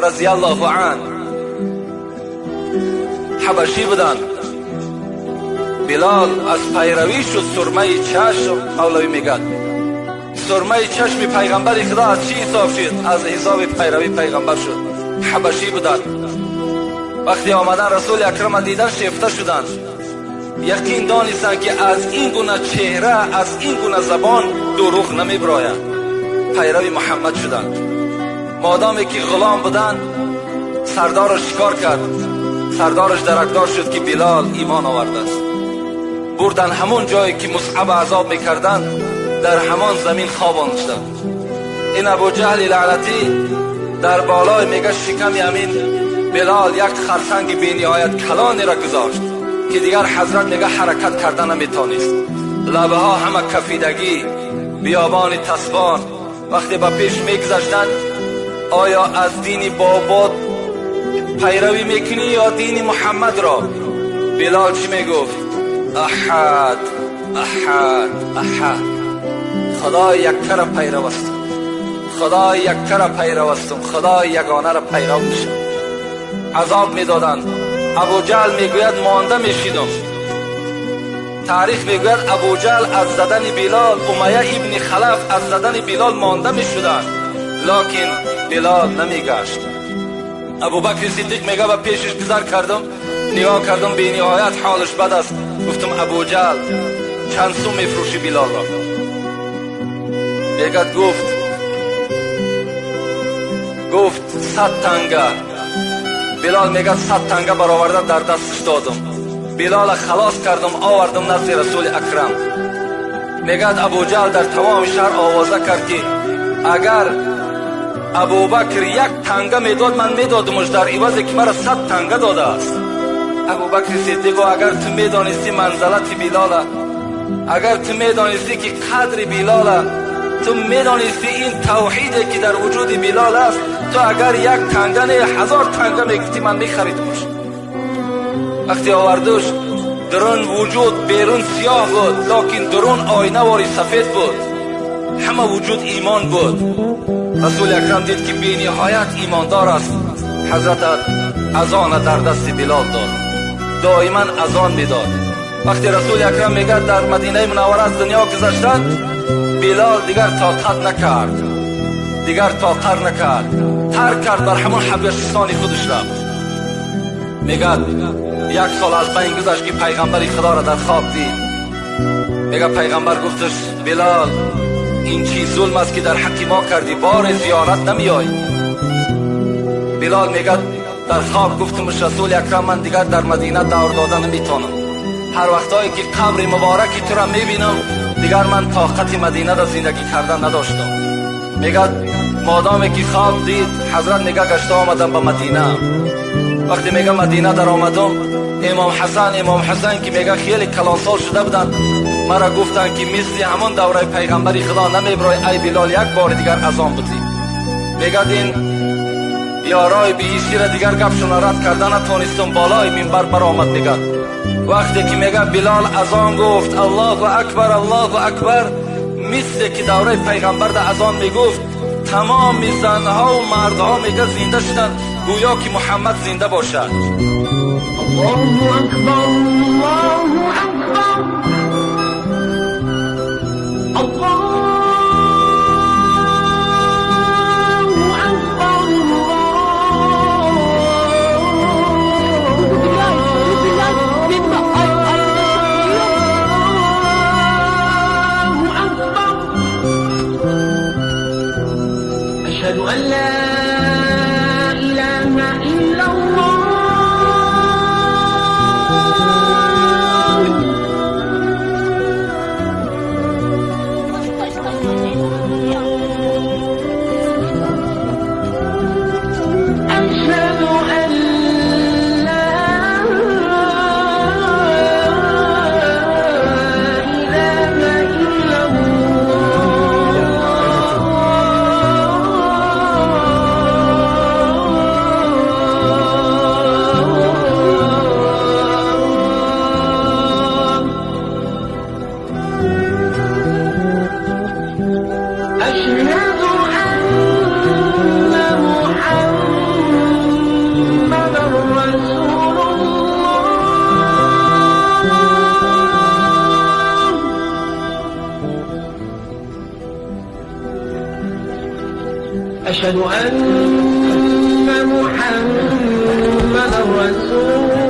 Разияллоҳу ан ҳабашӣ буданд. Билол аз пайравӣ шуд сурмаи чашм. Мавлавӣ мегӯяд, сурмаи чашми пайғамбари Худо аз чӣ ҳисоб шуд? Аз ҳисоби пайравӣ пайғамбар шуд. Ҳабашӣ буданд. Вақте омадан, Расули Акрама дидан, шефта шуданд. Яқин донистанд, ки аз ин гуна чеҳра, аз ин гуна забон дурӯғ намебирояд. Пайрави Муҳаммад шуданд. Модоме ки ғулом буданд, сардораш чикор кард? Сардораш даракдор шуд, ки Билол имон овардааст. Бурдан ҳамон ҷое, ки Мусъаба азоб мекарданд, дар ҳамон замин хобонданд. Ин Абуҷаҳли лаънатӣ дар болои, мега, шиками ҳамин Билол як харсанги бениҳоят калонеро гузошт, ки дигар ҳазрат, мега, ҳаракат карда наметонист. Лабаҳо ҳама кафидагӣ, биёбони тасбон. Вақте ба пеш мегузаштанд: «Оё аз дини бобот пайравӣ мекунӣ ё дини Муҳаммадро?» Билол чӣ мегуфт? «Аҳад, аҳад, аҳад. Худои яккара пайравастам, Худои яккара пайравастам, Худои ягонаро пайрав мешам». Азоб медоданд. Абуҷаҳл мегӯяд, монда мешидам. Таърих мегӯяд, Абуҷаҳл аз задани Билол, Умайя ибни Халаф аз задани Билол монда мешуданд, локин Билол намегашт. Абубакри Сиддиқ мега, ба пешаш гузар кардам, нигоҳ кардам, бениҳоят ҳолаш бад аст. Гуфтам: «Абуҷаҳл, чанд сум мефурӯшӣ Билолро?» Мегад, гуфт: «100 танга». Билол, мегад, 100 танга бароварда дар дасташ додам. Билола халос кардам, овардам назди Расули Акрам. Мегӯяд, Абуҷаҳл дар тамоми шаҳр овоза кард, ки агар Абубакр як танга медод, ман медодумаш дар ивазе ки мара 100 танга додааст. Абубакри Сиддиқо, агар ту медонистӣ манзалати Билола, агар ту медонистӣ, ки қадри Билола, ту медонистӣ ин тавҳиде, ки дар вуҷуди Билол аст, ту агар як танга не, 1000 танга мегуфтӣ, ман мехаридумаш. Вақте овардуш, дурун вуҷуд берун сиёҳ буд, локин дурун оинавори сафед буд. Ҳама вуҷуд имон буд. Расули Акрам дид, ки бениҳоят имондор аст. Ҳазрат азона дар дасти Билол дод, доиман азон медод. Вақте Расули Акрам, мегӯяд, дар Мадинаи Мунаввара аз дунё гузаштанд, Билол дигар тоқат накард, дигар тоқат накард, тарк кард, бар ҳамон Ҳабашистони худаш рафт. Мегӯяд, як сол аз байн гузашт, ки пайғамбари Худоро дар хоб дид. Мега, пайғамбар гуфташ: «Билол, ин чӣ зулм аст, ки дар ҳаққи мо кардӣ? Боре зиёрат намеёй». Билол мегӯяд, дар хоб гуфтумш: «Расули Акрам, ман дигар дар Мадина давр дода наметонам. Ҳар вақтое ки қабри мубораки тура мебинам, дигар ман тоқати Мадинада зиндагӣ кардан надоштам». Мегӯяд, модоме ки хоб дид ҳазрат, мега, гашта омадам ба Мадина. Вақте, мега, Мадина даромадам, Имом Ҳасан, Имом Ҳасан, ки, мега, хеле калонсол шуда буданд, мара гуфтанд, ки мисли ҳамон давраи пайғамбари Худо намебирой, ай Билол, як бори дигар азон будӣ. Мегӯяд, ин ёрои биҳиштира дигар гапшона рад карда натонистум, болои минбар баромад. Мегӯяд, вақте ки, мега, Билол азон гуфт: «Аллоҳу акбар, Аллоҳу акбар», мисле ки давраи пайғамбарда азон мегуфт, тамоми занҳову мардҳо, мега, зинда шуданд, гӯё ки Муҳаммад зинда бошад. Аллоҳу акбар, Аллоҳу акбар, Аллоҳу акбар. Bilal, Bilal, benim arkadaşım duyuyor musun? Allahu akbar. Eşhedü en la ilahe illallah. أشهد أن محمدا رسول.